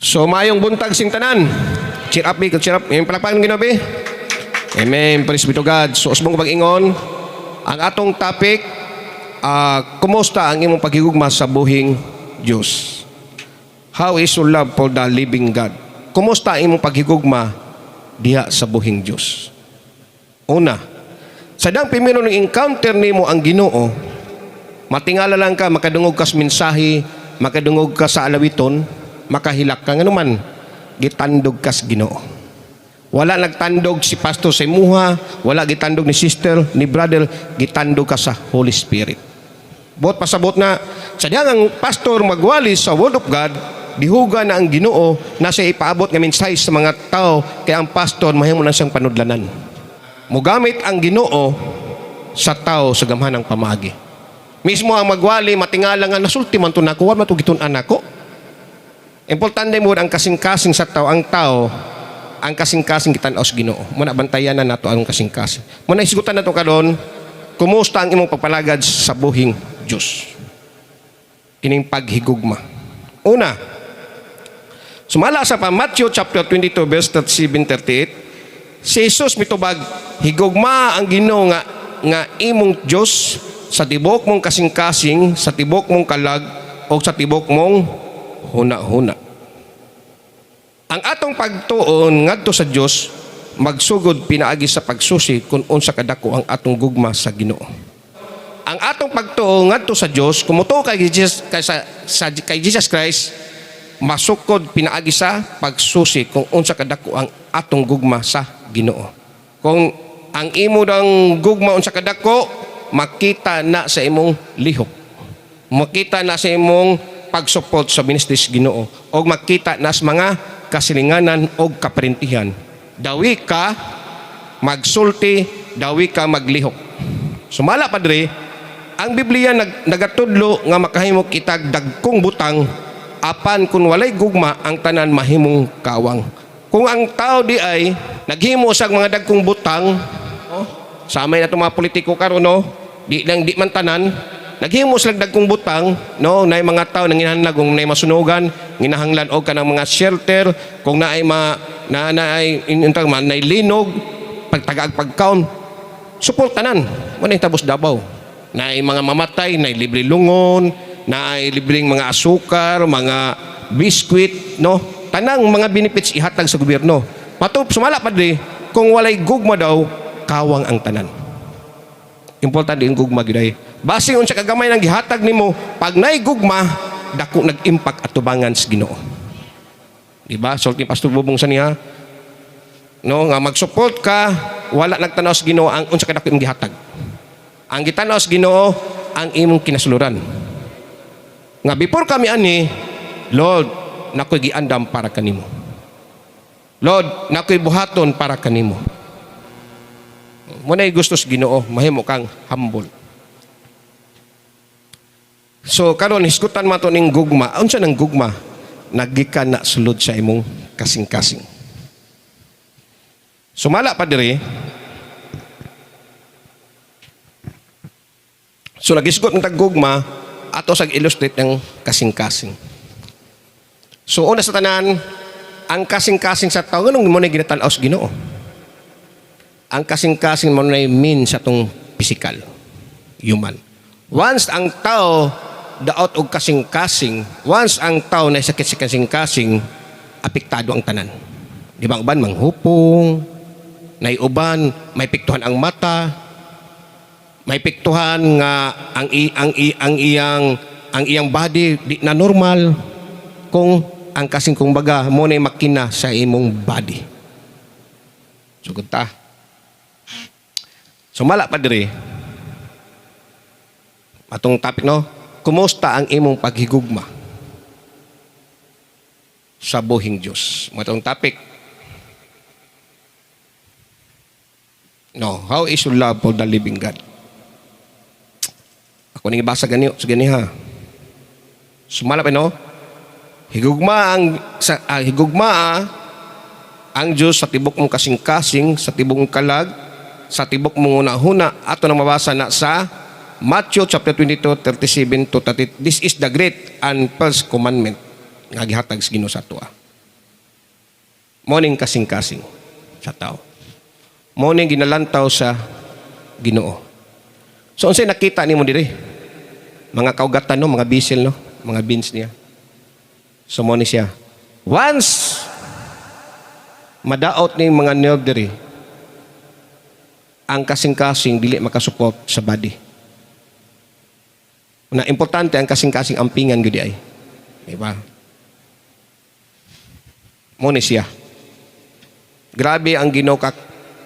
So maayong buntag sing tanan. Cheer up, bi, cheer up. Yung palakpakan ng Ginoo, bi. Amen. Praise be to God. So usbong pag-ingon, ang atong topic, kumusta ang imong paghigugma sa buhing Dios? How is your love for the living God? Kumusta ang imong paghigugma diha sa buhing Dios? Una, sa dang primero ng encounter nimo ang Ginoo, matingala lang ka, makadungog ka sa mensahe, makadungog ka sa alawiton, makahilak ka. Ngano man, gitandog ka sa Ginoo. Wala nagtandog si pastor sa imuha, wala gitandog ni sister, ni brother, gitandog ka sa Holy Spirit. Buot pasabot na, sa diyang ang pastor magwali sa Word of God, dihuga na ang Ginoo na siya ipaabot nga mensahe sa mga tao, kaya ang pastor mahimo na siyang panudlanan. Mugamit ang Ginoo sa tao sa gamhanang pamaagi. Mismo ang magwali, matingala nga nasulti man to nako, wa man to gitun-an nako. Importante mo ang kasing-kasing sa tao, ang tao, ang kasing-kasing gitan-aw sa Ginoo. Muna bantayan na nato ang kasing-kasing. Muna isgutan nato karon, kumusta ang imong pagpalagad sa buhing Dios? Kining paghigugma. Una, sumala sa pa Matthew chapter 22 verse 37 38, si Jesus mitubag, "Higugma ang Ginoo nga imong Dios sa tibok mong kasing-kasing, sa tibok mong kalag o sa tibok mong huna-huna." Ang atong pagtuon ngadto sa Dios magsugod pinaagi sa pagsusi kung unsa kadako ang atong gugma sa Ginoo. Ang atong pagtuo ngadto sa Dios, kung motuo kay Jesus kay Jesus Christ, masukod pinaagi sa pagsusi kung unsa kadako ang atong gugma sa Ginoo. Kung ang imo dang gugma unsa kadako, makita na sa imong lihok. Makita na sa imong pag-support sa ministry sa Ginoo og makita na sa mga kasilinganan og kaparintihan. Dawi ka magsulti, dawi ka maglihok. Sumala, padre, ang Biblia nagatudlo nga makahimo kitag dagkong butang, apan kung walay gugma, ang tanan mahimong kawang. Kung ang tao di ay naghimo sa mga dagkong butang, no? Samay na itong mga politiko karon, no, di lang, di man tanan, naghimo sila dagkong butang, no, nay mga tao nanginahanglan, kung nay masunugan, nginahanglan og kanang mga shelter, kung naay ma na naay intang man nay linog, pagtagaag pagkaon, support tanan. Mo na tabos Davao. Naay mga mamatay, nay libre lungon, naay libreng mga asukar, mga biskwit, no? Tanang mga benefits ihatag sa gobyerno. Matup sumala, padre, kung walay gugma daw, kawang ang tanan. Importante yung gugma gyud ay. Basing unsa kagamay nang gihatag nimo, pag nay gugma, dako nag-impact atubangan sa Ginoo. Di ba? Sulti Pastor Bubong sa niya, no, nga mag-support ka, wala nagtanaw sa Ginoo ang unsa kadako imong gihatag. Ang gitanaw sa Ginoo ang imong kinasuluran. Nga before kami ani, Lord, nakoy giandam para kanimo. Lord, nakoy buhaton para kanimo. Mo na gusto sa Ginoo, mahimo kang humble. So karon hisgutan man to ning gugma. Unsa nang gugma? Nagikan na sulod sa imong kasing-kasing. Sumala pa diri. So nagisgot ng tag gugma, ato sa illustrate ng kasing-kasing. So una sa tanan, ang kasing-kasing sa tao, nganong mo na ginatan-aw sa Ginoo? Ang kasing-kasing mo na mean sa atong physical, human. Once ang tao daot og kasing-kasing, once ang tao na sakit sa kasing-kasing, apektado ang tanan. Di ba ang uban manghupong, nay uban may piktuhan ang mata, may piktuhan nga ang i, ang i, ang iyang body di na normal kung ang kasing, kumbaga mo na makina sa imong body. Sugod ta. Sumala pa diri. Atong topic, no? Kumusta ang imong paghigugma sa buhing Dios? Mo atong topic. No, how is your love for the living God? Ako ning ibasa gani sa ganiha. Sumala pa, no? Higugma ang sa higugma ang Dios sa tibok mong kasing-kasing, sa tibok mong kalag, sa tibok mong huna-huna. Ato nang mabasa na sa Matthew chapter 22, 37 to 30. This is the great and first commandment nga gihatag sa Ginoo sa atoa. Mao ning kasing-kasing sa tao. Mao ning ginalantaw sa Ginoo. So unsay nakita nimo diri? Mga kaugatan, no, mga vessel, no, mga veins niya. So mao ni siya. Once madaot ning mga nerve diri, ang kasing-kasing dili makasupport sa body. Na importante ang kasing-kasing ampingan gyud ay. Di ba? Mao ni siya. Grabe ang Ginoo ka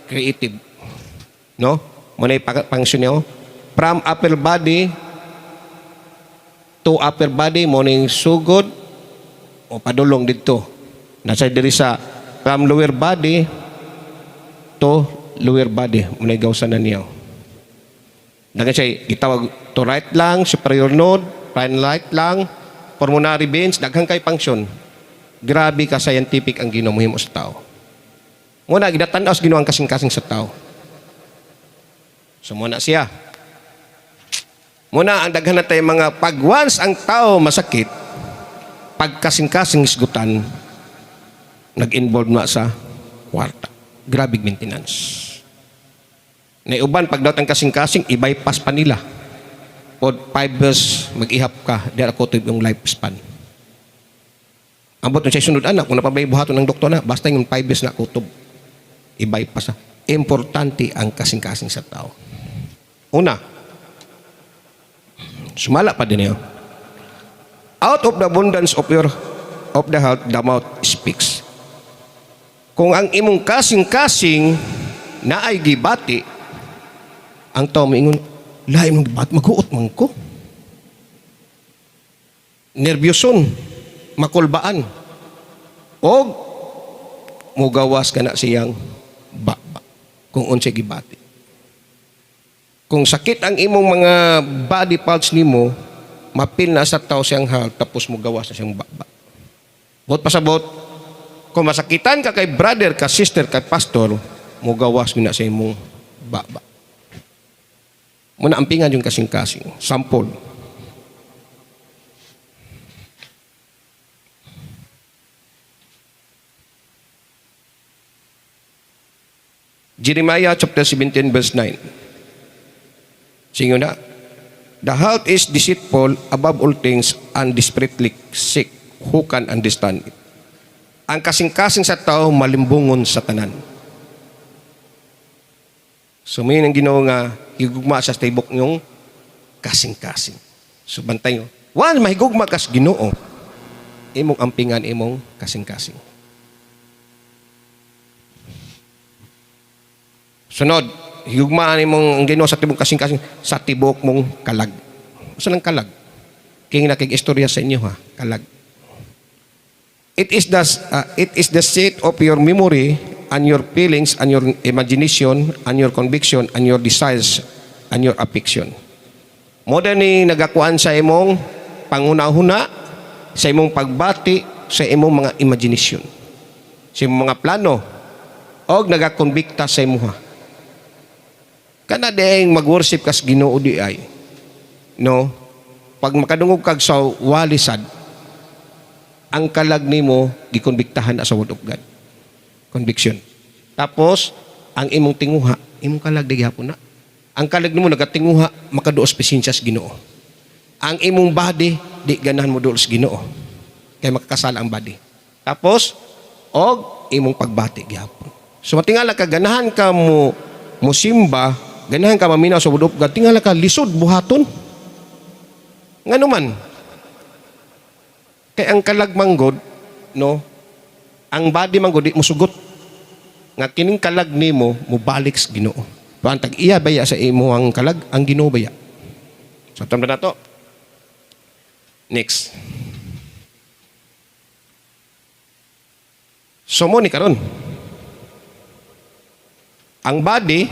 creative. No? Mao na function niya. Oh. From upper body to upper body, mao ning sugod o padulong dito. Nasa diri sa from lower body to lower body. Mao na gawsan na niya. Dagan siya gitawag to right lung, superior node, right right lung, pulmonary veins, daghan kay function. Grabe ka scientific ang Ginoo mohimo sa tao. Muna ginatan-aw sa Ginoo ang kasing-kasing sa tao. So muna siya. Muna ang daghan na tayo mga pag once ang tao masakit, pagkasing-kasing isgutan, nag-involve na sa kwarta. Grabe maintenance. Naiuban, pag daw ang kasing-kasing, i-bypass pa nila. O 5 years, mag-ihap ka, di ako ito yung lifespan. Ambot na siya sunod anak, kung napabay buhaton ng doktor na, basta yung 5 years na kutob, i-bypass na. Importante ang kasing-kasing sa tao. Una, sumala pa din niyo. Out of the abundance of the heart, the mouth speaks. Kung ang imong kasing-kasing na ay gibati, ang tao moingon, "Lain mong gibati, maghuot man ko." Nervyoson, makulbaan. O mugawas ka na siyang baba kung unsay gibati. Kung sakit ang imong mga body parts nimo, mapil na sa tao siyang heart, tapos mugawas na siyang baba. Buot pasabot, kung masakitan ka kay brother, ka sister, kay pastor, mugawas na sa imong baba. Muna ampingan yung kasing-kasing. Sample. Jeremiah chapter 17 verse 9. Singo na. "The heart is deceitful above all things and desperately sick. Who can understand it?" Ang kasing-kasing sa tao malimbungon sa tanan. So may ang Ginoo nga higugma sa tibok niyong kasing-kasing. So bantay nyo. One, mahigugma kas Ginoo. Imong ampingan imong kasing-kasing. Sunod, higugmaan imong ang Ginoo sa tibok kasing-kasing sa tibok mong kalag. Asa nang kalag? King nakig-istorya sa inyo ha, kalag. It is the seat of your memory and your feelings and your imagination and your conviction and your desires and your affection. Mao ni nagakuan sa imong panghuna-huna, sa imong pagbati, sa imong mga imagination, sa imong mga plano, og nagakonbikta sa imuha. Kana ding mag-worship kas Ginoo di ay. No? Pag makadungog kag sa walisad, ang kalag nimo gikonbiktahan na sa Word of God. Conviction. Tapos ang imong tinguha, imong kalag di gihapon na. Ang kalag nimo nagatinguha makaduos presensya sa Ginoo. Ang imong body di ganahan mo duol sa Ginoo. Kay makakasala ang body. Tapos og imong pagbati gihapon. So matingala ka ganahan ka mo musimba, ganahan ka maminaw sa Word of God, tingala ka lisod buhaton. Ngano man? Kay ang kalag manggod, no, ang body manggod di musugot. Nga kining kalag nimo mubalik sa Ginoo. Ang tag iya baya sa imo ang kalag, ang Ginoo baya. So tanda na to. Next. So mo ni karon. Ang body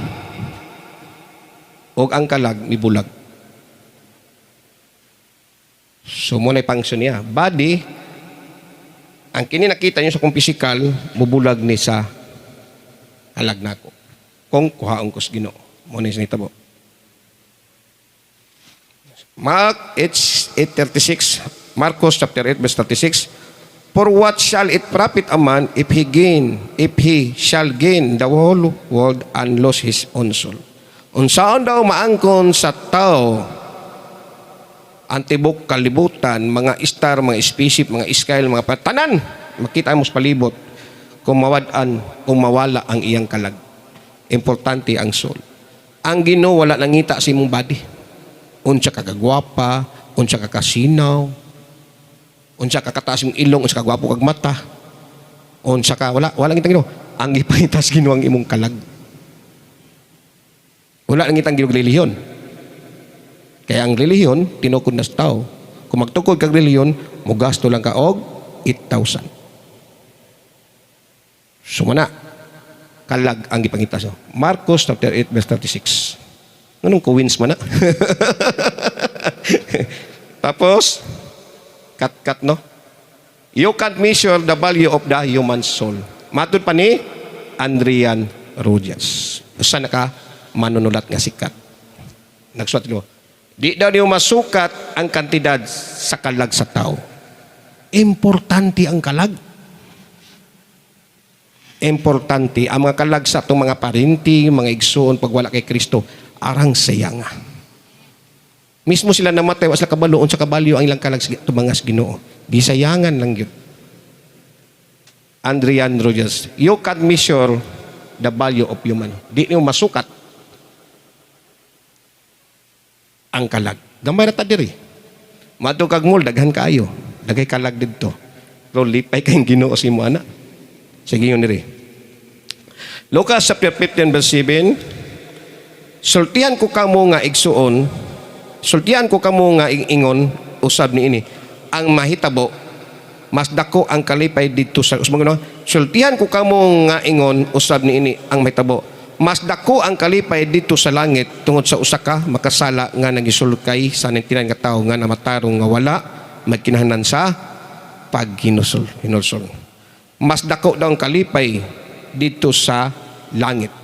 o ang kalag mibulag. So mo na function niya. Body, ang kini nakita niyo sa kong physical, mubulag ni sa halag nako. Kung kuhaon ko sa Ginoo. Mo na sinitabo. Mark 8:36, Marcos chapter 8 verse 36. For what shall it profit a man if he shall gain the whole world and lose his own soul? Unsaon daw maangkon sa tao ang tibok kalibutan, mga star, mga spaceship, mga sky, mga patanan, makita mo sa palibot, kung mawad-an, kung mawala ang iyang kalag? Importante ang soul. Ang Ginoo wala nangita sa imong body. Unsa ka kagwapa, unsa ka kasinaw, unsa ka kataas imong ilong, unsa ka gwapo kag mata, unsa ka, wala, wala ngitang Ginoo. Ang gipangita sa Ginoo ang imong kalag. Wala nangitang Ginoo relihiyon. Kaya ang relihiyon, tinukod na sa tao. Kung magtukod kag relihiyon, mugasto lang ka og 8,000. Sumana, kalag ang gipangita sa Marcos chapter 8 verse 36. Anong kuwins man na? Tapos, cut-cut, no? You can't measure the value of the human soul. Matud pa ni Adrian Rogers. Usa na ka manunulat nga sikat. Nagsuwat mo. Di daw niyo masukat ang kantidad sa kalag sa tao. Importante ang kalag. Importante ang mga kalag sa atong mga parinti, mga igsuon pag wala kay Kristo, arang sayanga. Mismo sila namatay, wa sila kabalo unsa kabalyo ang ilang kalag sa tumangas Ginoo. Gisayangan lang gyud. Adrian Rogers, you can measure the value of human. Di niyo masukat ang kalag. Gamay ra ta diri. Madto kag mall, daghan kaayo. Daghay kalag didto. Pero lipay kay Ginoo sa imo ana. Sige yun diri. Lucas chapter 15 verse 7. Sultihan ko kamo nga igsuon, sultihan ko kamo nga ingon usab niini ang mahitabo, mas dako ang kalipay didto sa usmang no? Sultihan ko kamo nga ingon usab niini ang mahitabo, mas dako ang kalipay didto sa langit tungod sa usa ka makasala nga nagisulkay sa 99 ka tawo nga namatarong nga wala magkinahanglan sa paghinusol hinulsol. Mas dako daw ang kalipay didto sa langit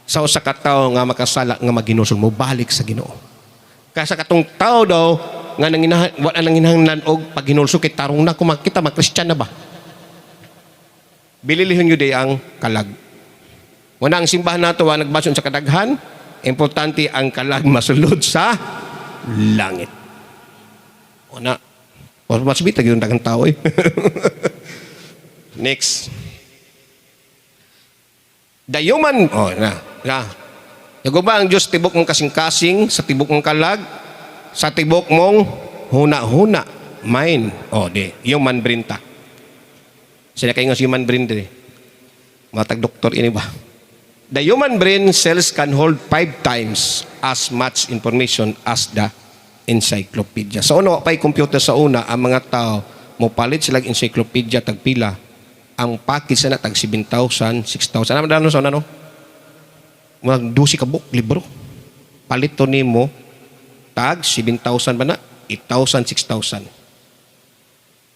sa usa ka tawo nga makasala nga maghinulsol, mo balik sa Ginoo, kaysa katong tao daw nga nanginahan, wala nanginahanglan og paghinulsol kay tarong na kung makita mga Kristiyan na ba. Bililihon yun ang kalag. Wala ang simbahan nato wa nagbason sa kadaghan, importante ang kalag masulod sa langit. Una, o mas bitag yung daghang tao eh. Next. The human, oh, na, na. Nagugma ang Diyos tibok mong kasing-kasing, sa tibok mong kalag, sa tibok mong huna-huna, mind. Oh, di, human brain ta. Sila kayo nga human brain di. Matag doktor ini ba? The human brain cells can hold five times as much information as the encyclopedia. Sa una, pa'y computer sa una, ang mga tao, mo palit sila encyclopedia tagpila. Ang package na tag 7,000, 6,000. Ano man sa una, no? Mga 12 ka book, libro. Palit to nimo tag 7,000 ba na? 8,000, 6,000.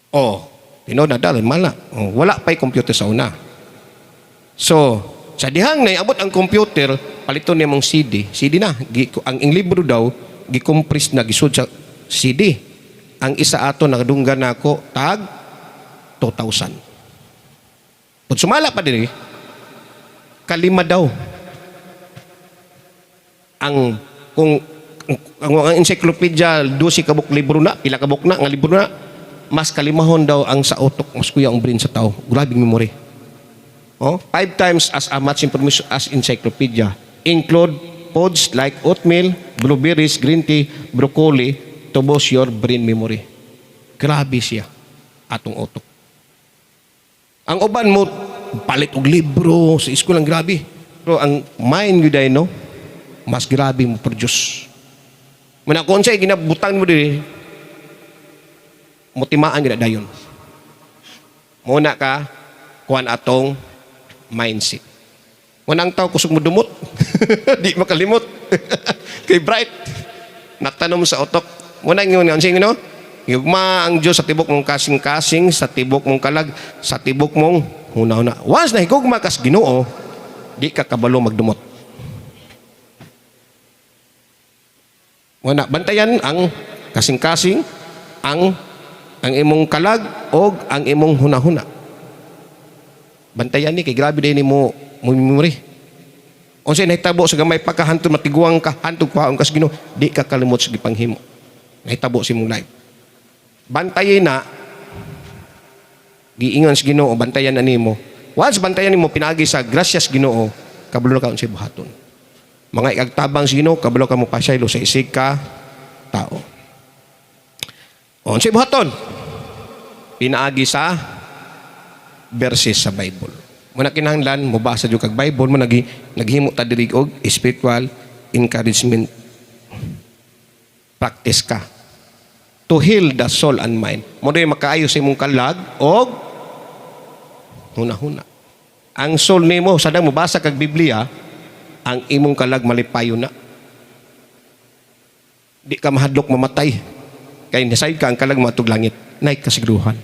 Oh, tinuod na dahil mala. Oh, wala pa'y computer sa una. So, sa dihang na abot ang computer, paliton niya mong CD. CD na. Ang libro daw, gi-compress na, gisud sa CD. Ang isa ato, nakadunggan na ako, tag 2,000. Kung sumala pa diri, kalima daw. Ang kung ang encyclopedia 12 ka book libro na, pila ka book na nga libro na, mas kalimahon daw ang sa utok, mas kuya ang brain sa tao. Grabe memory. Oh, five times as a much information as encyclopedia. Include foods like oatmeal, blueberries, green tea, broccoli to boost your brain memory. Grabe siya atong utok. Ang uban mo palit og libro sa eskwela, ang grabe. Pero ang mind gyud ay no, mas grabe mo produce. Muna kung unsay ginabutang mo diri, mutimaan gyud na dayon. Muna ka kuan atong mindset. Muna ang tao kusog mo dumot. Di makalimot. Kay bright. Natanom sa utok. Muna ingon nga unsay no? Yugma ang Diyos sa tibok mong kasing-kasing, sa tibok mong kalag, sa tibok mong huna-huna. Once na higugma kas Ginoo, di ka kabalo magdumot. Muna bantayan ang kasing-kasing, ang Ang imong kalag og ang imong hunahuna. Bantayan ni kay grabe din nimo mo memory. Unsay nahitabo sa gamay pa ka, hantod matiguang ka, hantod kuhaon ka sa Ginoo, di ka kalimot sa gipanghimo. Nahitabo sa imong life. Bantayin na giingon sa Ginoo, bantayan na nimo. Once bantayan nimo pinaagi sa grasyas Ginoo, kabalo ka unsay buhaton. Mga ikagtabang sa Ginoo, kabalo ka mo pasaylo sa isig ka tao. Unsay buhaton? Pinaagi sa verses sa Bible. Muna kinahanglan mobasa jud kag Bible mo nagi naghimo ta diri og spiritual encouragement, practice ka to heal the soul and mind. Mo dili makaayo sa imong kalag og hunahuna. Ang soul nimo sadang mobasa kag Biblia, ang imong kalag malipayon na. Di ka mahadlok mamatay. Kay nasayod ka ang kalag maadtog langit. Nay kasiguruhan.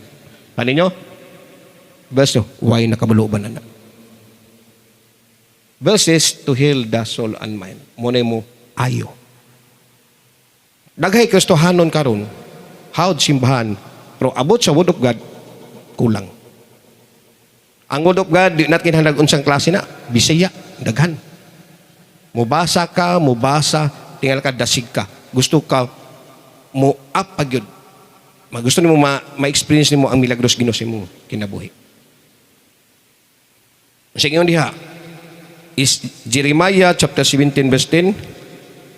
Paninyo? Verse 2, why nakabalo ba na na? Verses to heal the soul and mind. Muna mo ayo. Daghay Kristohanon karon, hawd simbahan, pero abot sa Word of God, kulang. Ang Word of God, di natin kinahanglan unsang klase na. Bisaya, daghan. Mubasa ka, mubasa, tingal ka, dasig ka. Gusto ka, mo up pagyud. Gusto nimo ma-experience nimo ang milagros Ginoo sa imong kinabuhi. Sige diha is Jeremiah chapter 17 verse 10.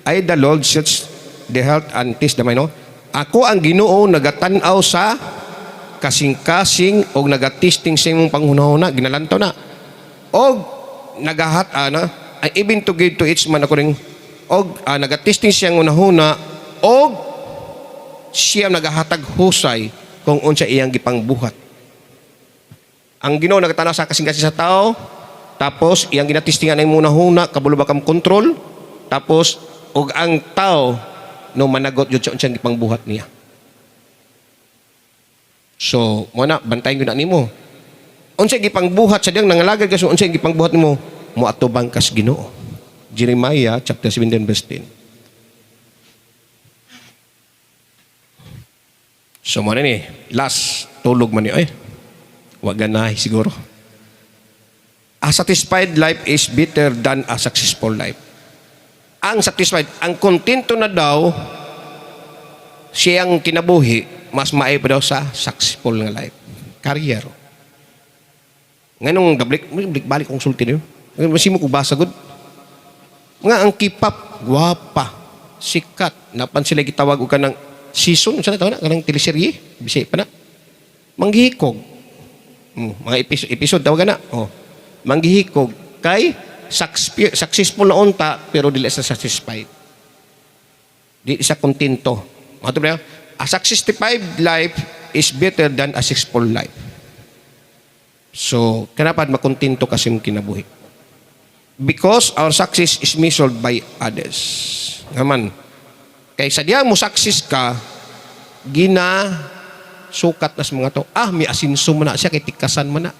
"I, the Lord, search the heart and test the mind," no? Ako ang Ginoo, nagatan-aw sa kasing-kasing og nagatesting sa imong panghunahuna, ginalantaw na. Og nagahat ana, ay even to give to each man according og nagatesting siyang hunahuna og siya nagahatag husay kung unsa iyang gipangbuhat. Ang Ginoo nagatanaw sa kasing-kasing sa tao, tapos iyang ginatestingan ang imong hunahuna, kabalo ba kang kontrol, tapos og ang tao no managot jud sa unsang gipangbuhat niya. So, mo na bantayan gyud na nimo. Unsay gipangbuhat sa diyang nangalagad ka sa unsay gipangbuhat nimo, moatubang kas Ginoo. Jeremiah chapter 17 verse 10. So mo na ni, last tulog man ni ay. Wa ganahi siguro. A satisfied life is better than a successful life. Ang satisfied, ang kontento na daw siyang kinabuhi, mas maayo pa daw sa successful nga life. Career. Nganong gablik, balik balik kong sulti niyo. Masimo ko basa gud. Nga ang K-pop, gwapa, sikat. Napan sila gitawag og kanang season, sa na tawag na, kanang teleserye, bisay pa na. Manggihikog. Mga episode tawag na. Oh. Manggihikog kay successful na unta pero dili sa satisfied. Di sa kontento. Mato ba? A satisfied life is better than a successful life. So, kanapat makontento ka sa imong kinabuhi. Because our success is measured by others. Ngaman, kay sa diya mo success ka, gina sukat na sa mga to. Ah, may asinso man na siya kay tikasan man na.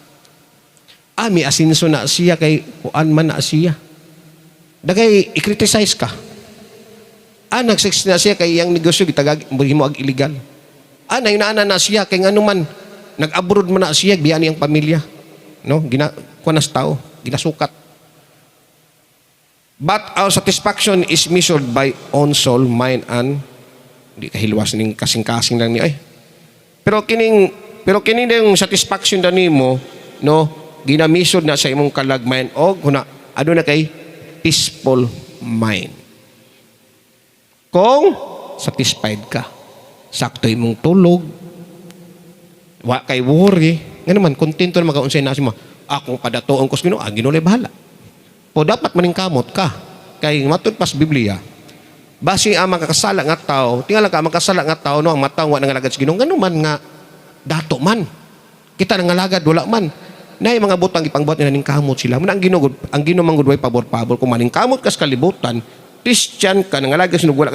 Ah, may asinso na siya kay kuan man na siya. Dagay i-criticize ka. Ah, nag-success na siya kay iyang negosyo gitagag mo ag illegal. Ah, nainana na siya kay ngano man nag-abroad man na siya biya niyang pamilya. No, gina kuan na sa tao, ginasukat. But our satisfaction is measured by own soul, mind, and di kahilwas ning kasing-kasing lang ni ay. Pero kining yung satisfaction na nimo, no, ginamisod na sa imong kalag, mind og huna, ano na kay peaceful mind. Kung satisfied ka, sakto imong tulog, wa kay worry, nga naman kontento na makaunsay na mo. Akong padatoon ko sa Ginoo, ang Ginoo lay bahala. O dapat maningkamot ka. Kay matud pas Biblia, basi ang makakasala nga tao, tingala ka makasala nga tao no, ang mata wa nangalagad sa Ginoo, ngano man nga dato man. Kita nangalagad wala man. Nay mga butang ipangbuhat nila ningkamot sila. Muna ang Ginoo man gud way pabor-pabor kung maningkamot ka sa kalibutan, Christian ka nangalagad sinog wala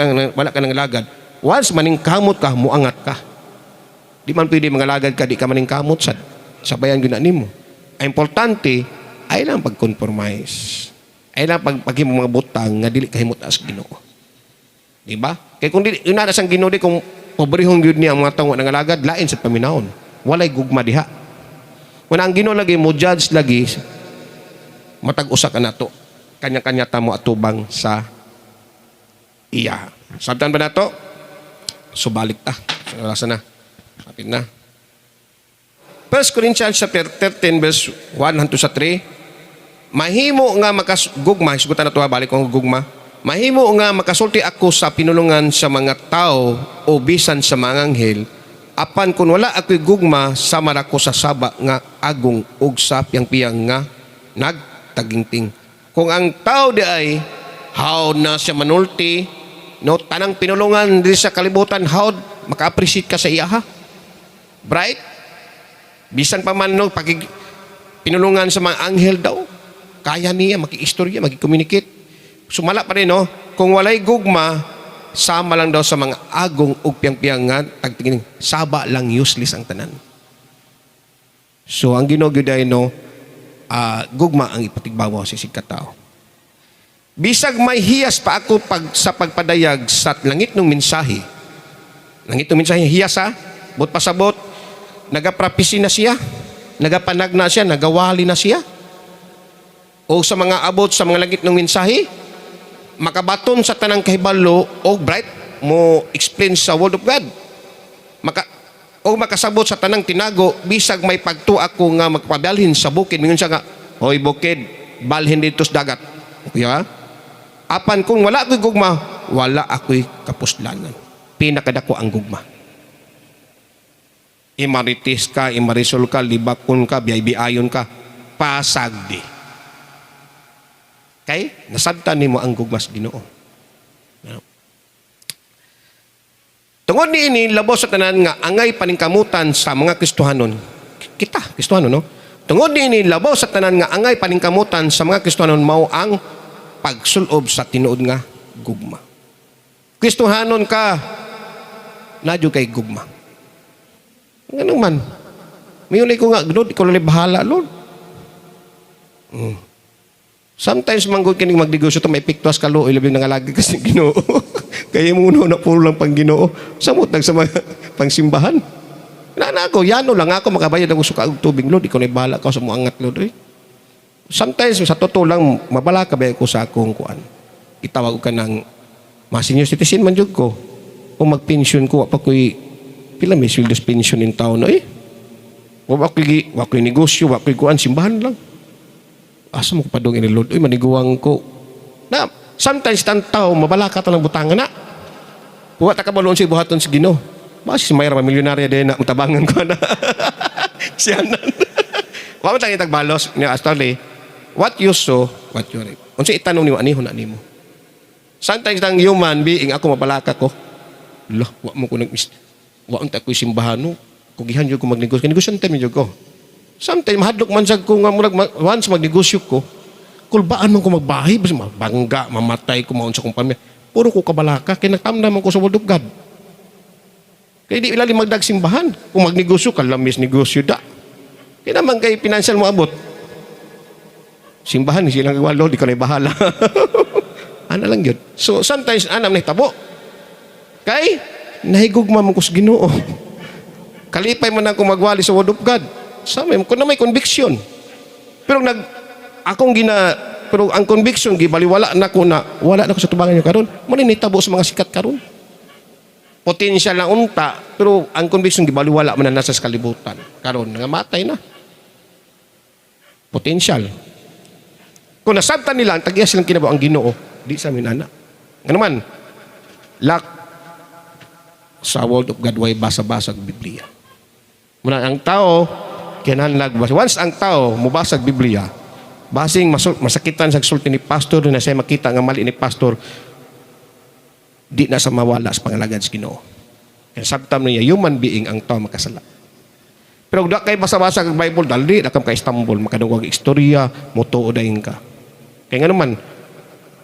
ka nangalagad. Once maningkamot ka, muangat ka. Di man pwede mangalagad ka, di ka maningkamot sad. Sabayan gyud na nimo. Ang importante ay lang pag-compromise. Ay lang pag paghimo mga butang nga dili kahimot sa Ginoo. Di ba? Kay kung dili yun na sang Ginoo di kung Pobrehon gyud niya ang mga tawo nangalagad, lain sa paminawon. Walay gugma diha. Kung ang Ginoo lagi mo judge lagi matag usa ka nato. Kanya-kanya ta mo atubang sa iya. Sabtan ba nato? Subalik ta. So, oras na. Kapit na. 1 Corinthians chapter 13 verse 1 hangtod sa 3. Mahimo nga makasgugma, hisgutan na to ha, balik ko ang gugma. Mahimo nga makasulti ako sa pinulungan sa mga tao o bisan sa mga anghel, apan kung wala ako'y gugma, sama ra ko sa saba nga agong ug sa piyang-piyang nga nagtagingting. Kung ang tao di ay how na siya manulti, no, tanang pinulungan diri sa kalibutan, how maka-appreciate ka sa iya ha? Bright? Bisan pa man, no, pagig pinulungan sa mga anghel daw, kaya niya makiistorya, maki-communicate. Sumala pa rin, no? Kung walay gugma, sama lang daw sa mga agong ug piyang-piyang nga tagtingin, saba lang, useless ang tanan. So ang Ginoo gyud ay, no, gugma ang ipatigbabaw sa isig katao. Bisag may hiyas pa ako sa pagpadayag sa langit ng mensahe. Langit ng mensahe, hiyas ha? Buot pasabot, nagaprapisi na siya, nagapanag na siya, nagawali na siya. O sa mga abot sa mga langit ng mensahe, makabaton sa tanang kahibalo o bright mo explain sa word of God. Maka o makasabot sa tanang tinago, bisag may pagtu ako nga magpabalhin sa bukid, mingon siya nga, "Hoy bukid, balhin dito sa dagat." Okay ba? Apan kung wala ako'y gugma, wala ako'y kapuslanan. Pinakadako ang gugma. Imarites ka, imarisol ka, libakon ka, biyay-biayon ka, pasagdi. Kay, nasabtan nimo ang gugma sa Ginoo. No? Tungod niini, labaw sa tanan nga angay paningkamutan sa mga Kristohanon. Kita, Kristohanon, no? Tungod niini, labaw sa tanan nga angay paningkamutan sa mga Kristohanon mao ang pagsulob sa tinuod nga gugma. Kristohanon ka, nadyo kay gugma. Ganun man. Mayon ko nga, Lord, ikaw lang bahala, Lord. Sometimes manggod kining magnegosyo to may piktuas ka lo, ilabi nangalagi kasi Ginoo. Kaya mo na puro lang pang Ginoo. Samot nag sa mga pangsimbahan. Na na ako, yano lang ako makabayad ako suka og tubig, Lord, ikaw na bahala ka sa mo angat, Lord. Eh. Sometimes sa totoo lang mabala ka ba ko sa akong kuan. Itawag ko ka ng mga senior citizen man jud ko. Kung mag-pension ko, wa pa ko'y pila may sweldo sa pension in town, no, eh. Wa ko'y negosyo, wa ko'y kuan, simbahan lang. Asa mo ko padung ini, Lord? Uy, maniguang ko. Na, sometimes tan tao, mabala ka lang butangan na. Wa ta kabaloon sa buhaton sa Ginoo. Baka si Mayra milyonarya din na mutabangan ko na. Siya na. Wa man tayong tagbalos ni actually. What you sow, what you reap. Unsa itanom nimo, anihon na nimo. Sometimes ang human being ako mabalaka ko. Lah, wa mo ko nag wa unta ko simbahan no. Kugihan jud ko magnegosyo. Kay negosyante man jud ko. Sometimes mahadlok man sad ko nga murag once magnegosyo ko, kulbaan man ko magbahay, basta mabangga, mamatay ko maun sa akong pamilya. Puro ko kabalaka kay nagtamna man ko sa word of God. Kay di ilalim magdag simbahan. Kung magnegosyo ka, lamis negosyo da. Kaya naman kay financial mo abot. Simbahan, silang gawa, Lord, ikaw na bahala. Ana lang yun. So, sometimes, anam na tabo. Kay, nahigugma mo ko sa Ginoo. Kalipay man ako magwali sa word of God. Sa may, kung na may conviction. Pero nag, akong gina, pero ang conviction, gibaliwala na ko na, wala na ko sa tubangan niyo karon. Mo ni nitabo sa mga sikat karon. Potential na unta, pero ang conviction gibaliwala man na nasa sa kalibutan. Karon nga matay na. Potential. Kung nasabtan nila, ang tag-iya silang kinabuhi ang Ginoo, di sa amin ana. Ano man, lack sa word of God, way basa-basa ang Biblia. Muna ang tao, kinahanglan basa. Once ang tao mubasa og Biblia, basing masakitan sa sulti ni pastor na siya makita nga mali ni pastor, di na sa mawala sa pangalagad sa Ginoo. Kaya sabtam niya, human being ang tao makasala. Pero kung da kay basa-basa ang Bible, dali na ka Istanbul, makadungog og istorya, motuo dayon ka. Kaya nga naman,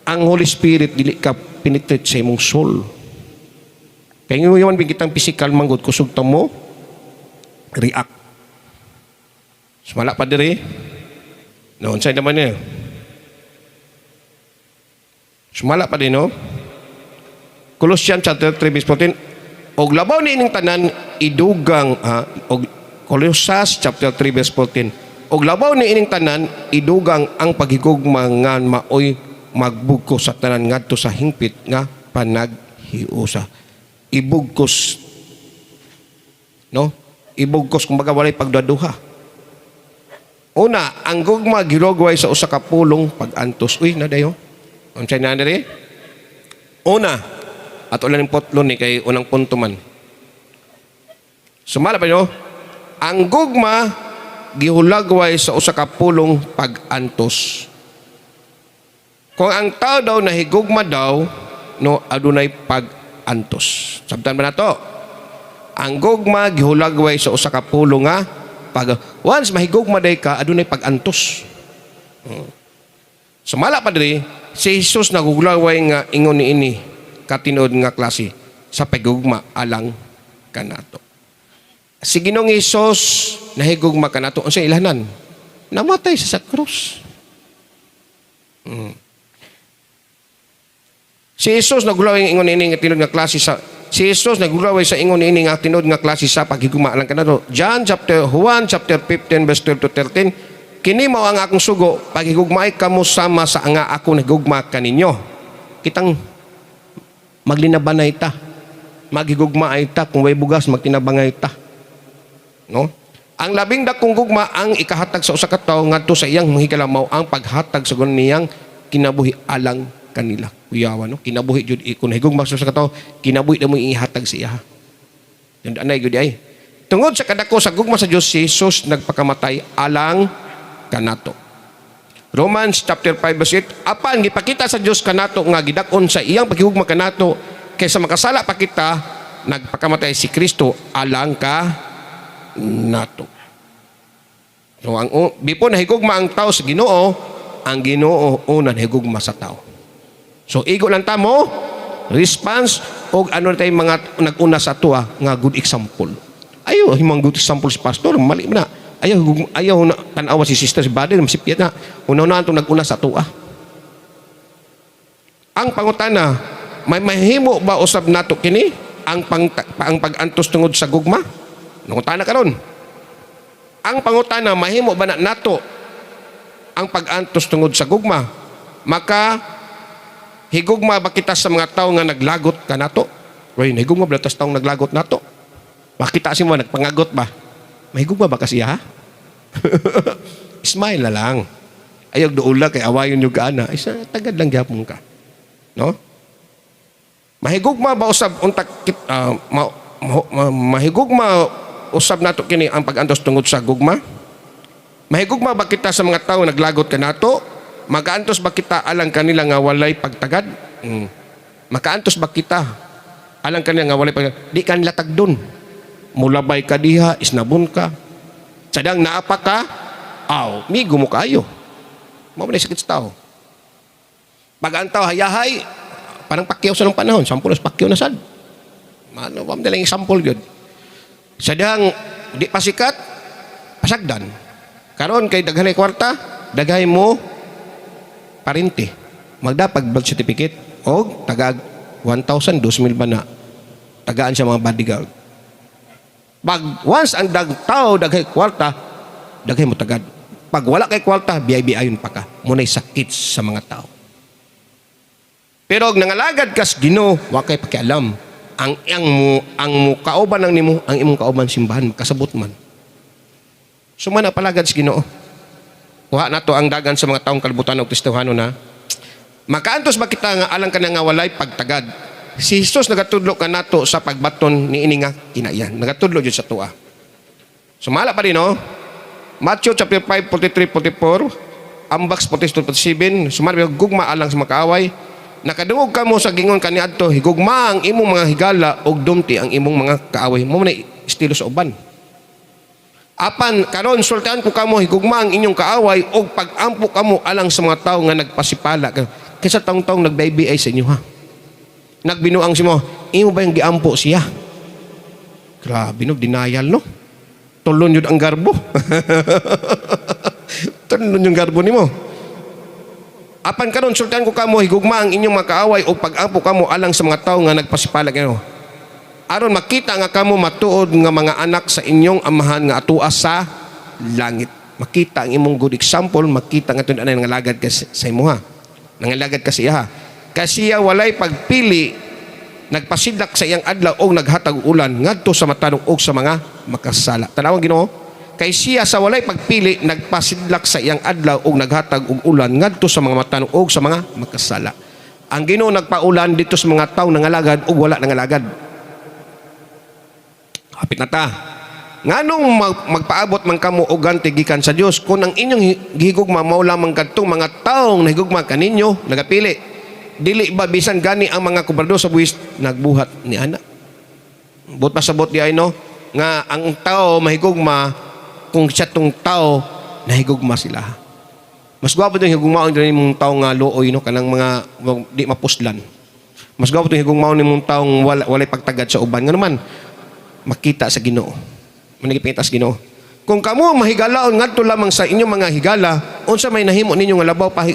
ang Holy Spirit dili ka penetrate sa imong soul. Kaya nga human being kitang physical manggod kusog ta mo react. Sumala pa diri. No, unsay naman niya? Sumala pa din, no? Colossians chapter 3 verse 14, Og labaw ni ining tanan idugang, og Colosas chapter 3 verse 14. Og labaw ni ining tanan idugang ang paghigugma nga maoy magbugkos sa tanan ngadto sa hingpit nga panaghiusa. Ibugkos, no? Ibugkos, kumbaga walay pagduhaduha. Una, ang gugma gilogway sa usa ka pulong pag-antos. Uy, na dayo. Unsay na diri? Una, ato lang ning putlon ni kay unang punto man. Sumala pa nyo, ang gugma gihulagway sa usa ka pulong pag-antos. Kung ang tao daw nahigugma daw, no, adunay pag-antos. Sabtan ba nato? Ang gugma gihulagway sa usa ka pulong nga pag once mahigugma day ka, adunay pag-antos. Sumala pa diri, si Jesus nagugulaway nga ingon niini katinuod nga klase sa pagugma alang kanato. Si Ginoong Hesus nahigugma kanato, unsa ilhanan? Namatay siya sa krus. Si Jesus nagulaway nga ingon niini nga tinuod nga klase sa Si Jesus nagulaway sa ingon niini nga tinuod nga klase sa paghigugma alang kanato. John chapter Juan chapter 15 verse 12 to 13, "Kini mao ang akong sugo, paghigugmaay kamo sama sa nga ako nahigugma kaninyo." Kitang maglinabanay ta. Maghigugmaay ta. Kung way bugas, magtinabangay ta. No? Ang labing dakong gugma ang ikahatag sa usa ka tawo ngadto sa iyang mga higala mao ang paghatag sa niyang kinabuhi alang kanila. Kuyawa, no? Kinabuhi jud, kung nahigugma sa usa ka tawo, kinabuhi na mo ihatag sa iya. Yun anay gyud ay. Tungod sa kadako sa gugma sa Dios, si Jesus nagpakamatay alang kanato. Romans chapter 5 verse 8, "Apan gipakita sa Dios kanato nga gidak-on sa iyang paghigugma kanato kaysa makasala pa kita, nagpakamatay si Kristo alang ka nato." So ang before nahigugma ang tao sa Ginoo, ang Ginoo una nahigugma sa tao. So igo lang ta mo response og ano na tayo mga nag-una sa ato nga good example. Ayaw himong good example si pastor, mali man na. Ayaw ayaw na tan-awa si sister, si brother, masipyat na. Una-una atong nag-una sa ato. Ang pangutana, may mahimo ba usab nato kini ang pag-antos tungod sa gugma? Nangutana karon. Ang pangutana, mahimo ba na nato ang pag-antos tungod sa gugma? Maka higugma ba kita sa mga tao nga naglagot kanato? Uy, nahigugma ba ta sa taong naglagot nato? Makita si mo nagpangagot ba? Mahigugma ba kasi ha? Smile na lang. Ayaw duula kay awayon yung kaana. Isa tagad lang gyapon ka. No? Mahigugma ba usab unta kit, mahigugma usab nato kini ang pag-antos tungod sa gugma? Mahigugma ba kita sa mga tao naglagot kanato? Magaantos ba kita alang kanila nga walay pagtagad? Makaantos ba kita alang kanila nga walay pagtagad? Di kanila tagdon. Mulabay ka diha, isnabon ka. Sadang naapa ka, aw, migo mo kayo. Mao man sakit sa tao. Pag ang tao hayahay, parang Pacquiao sa nung panahon, sample sa Pacquiao na sad. Ano ba lang example gyud. Sadang di pa sikat, pasagdan. Karon kay daghan kwarta, daghay mo parente. Magdapag birth certificate og tagag 1,000, 2,000 ba na tagaan sa mga bodyguard. Pag once ang dag tao daghay kwarta, daghay mo tagad. Pag wala kay kwarta, biyay-biyayon pa ka. Muna'y sakit sa mga tao. Pero og nangalagad kas Ginoo, wa kay pakialam. Ang mo kauban lang nimo, ang imong kauban simbahan, makasabot man. Sumana palagad sa Ginoo. Kuha nato ang dagan sa mga taong kalibutan og Kristohano na. Makaantos ba kita nga alang kana nga walay pagtagad? Si Jesus nagatudlo kanato sa pagbaton niini nga kinaiyan. Nagatudlo jud sa tua. Sumala pa din, no? Matthew chapter 5, 43, 44, Ambaks 42, 47, sumala pa, gugma alang sa makaaway. "Nakadungog kamo sa gingon kaniadto, higugma ang imong mga higala ug dumti ang imong mga kaaway." Mo man estilo sa uban. "Apan karon sultian ko kamo, higugma ang inyong kaaway ug pag-ampo kamo alang sa mga tawo nga nagpasipala." Kaysa taong-taong nagbaybi ay sa inyo ha. Nagbinuang si mo, imo ba yung giampo siya? Grabe no, denial, no? Tulon yun ang garbo. Tulon yung garbo nimo. "Apan karon sultian ko kamo, higugma ang inyong mga kaaway ug pag-ampo kamo alang sa mga tawo nga nagpasipala kamo." Aron makita nga kamo matuod nga mga anak sa inyong Amahan nga atua sa langit. Makita ang imong good example, makita nga tun-anay nangalagad ka sa imuha. Nangalagad ka sa iya. Kasi siya walay pagpili, nagpasidlak sa iyang adlaw og naghatag og ulan ngadto sa matarong og sa mga makasala. Tanawang Ginoo, kay siya sa walay pagpili nagpasidlak sa iyang adlaw og naghatag og ulan ngadto sa mga matarong og sa mga makasala. Ang Ginoo nagpaulan dito sa mga tawo nangalagad og wala nangalagad. Hapit na ta. Nganong magpaabot man kamo og ganti gikan sa Dios kung ang inyong gihigugma mao lamang kadtong mga taong nahigugma kaninyo nagapili? Dili ba bisan gani ang mga kobrador sa buwis nagbuhat ni ana? Buot pasabot di ay, no, nga ang tao mahigugma kung siya tong tao nahigugma sila. Mas gwapo tong higugmaon diri mong tao nga luoy, no, kanang mga di mapuslan. Mas gwapo tong higugmaon nimong taong walay pagtagad sa uban, nga naman makita sa Ginoo. Manigipangita sa Ginoo. Kung kamo ang mahigalaon ngadto lamang sa inyong mga higala, unsa may nahimo ninyo nga labaw pa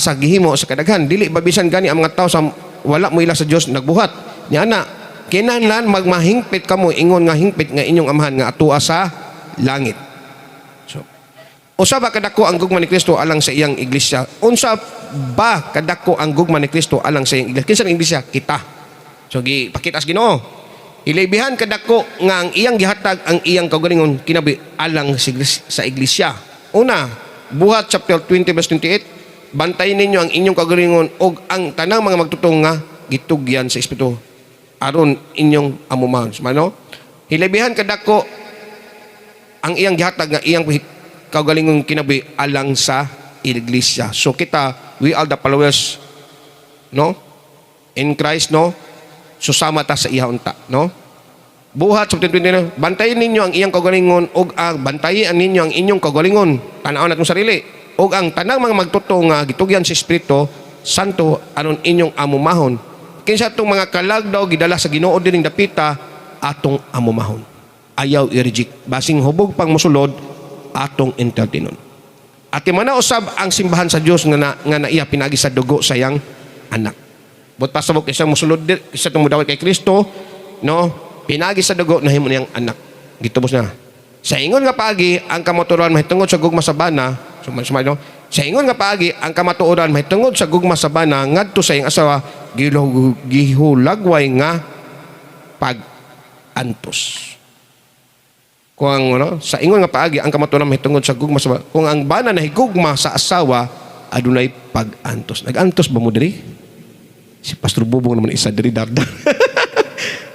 sa gihimo sa kadaghan? Dili ba bisan gani ang mga tao sa wala mo ila sa Dios nagbuhat ni ana? Kinahanglan magmahingpit kamo ingon nga hingpit nga inyong Amahan nga atua sa langit. So, usa ba kadako ang gugma ni Kristo alang sa iyang iglesia? Unsa ba kadako ang gugma ni Kristo alang sa iyang iglesia? Kinsa ang iglesia? Kita. So gipakita sa Ginoo, hilabihan kadako nga ang iyang gihatag ang iyang kaugalingon kinabuhi alang sa iglesia. Una, Buhat chapter 20 verse 28, bantayin ninyo ang inyong kaugalingon og ang tanang mga magtutong nga gitugyan sa Espiritu aron inyong amumahon. Mano? Hilabihan kadako ang iyang gihatag nga iyang kaugalingong kinabuhi alang sa iglesia. So kita, we are the followers, no? In Christ, no? Susama ta sa iya unta, no? Buhat sa 29, bantayin ninyo ang iyang kaugalingon ug ang bantayan ninyo ang inyong kaugalingon. Tan-awon natong sarili. Ug ang tanang mga magtotoo nga gitugyan sa Espiritu Santo aron inyong amumahon. Kinsa atong mga kalag daw gidala sa Ginoo dining dapita, atong amumahon. Ayaw i-reject. Basing hubog pang musulod, atong entertainon. At mana usab ang simbahan sa Dios nga naiya pinagi sa dugo sa iyang anak. But pasabot isa musulod isa tong mudawat kay Kristo, no? Pinagi sa dugo nahimo niyang anak. Gitubos na. Sa ingon nga paagi ang kamatuoran mahitungod sa gugma sa bana, suma suma, no? Sa ingon nga paagi ang kamatuoran mahitungod sa gugma sa bana ngadto sa iyang asawa gihulagway nga pag-antos. Kung ang ano, sa ingon nga paagi ang kamatuoran mahitungod sa gugma sa, kung ang bana nahigugma sa asawa, adunay pag-antos. Nag-antos ba mo diri? Si Pastor Bubong naman isa diri darda.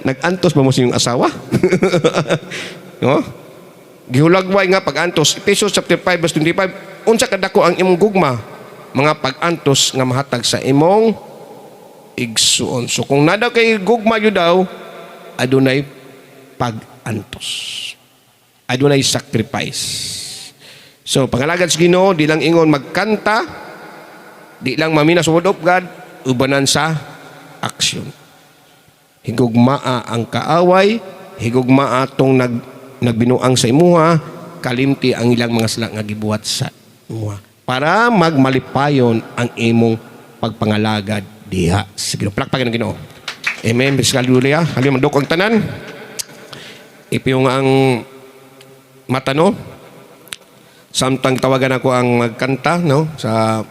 Nag-antos ba mo sa inyong asawa? No? Gihulagway nga pag-antos. Ephesians chapter 5 verse 25. Unsa kadako ang imong gugma? Mga pag-antos nga mahatag sa imong igsuon. So kung nadaw kay gugma yun daw, adunay pag-antos. Adunay sacrifice. So pangalagad sa Ginoo, di lang ingon magkanta, di lang mamina sa word of God, ubanan sa aksyon. Higugmaa ang kaaway, higugmaa tong nagbinuang sa imuha, kalimti ang ilang mga sala nga gibuhat sa imuha. Para magmalipayon ang imong pagpangalagad diha sa Ginoo. Palakpakan ang Ginoo. Amen. Bisag hallelujah. Hallelujah. Mandukog ang tanan. Ipiyong ang mata, no? Samtang tawagan ako ang magkanta, no, sa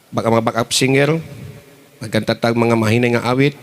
baka mga backup singer, magkanta tag mga mahinay nga awit.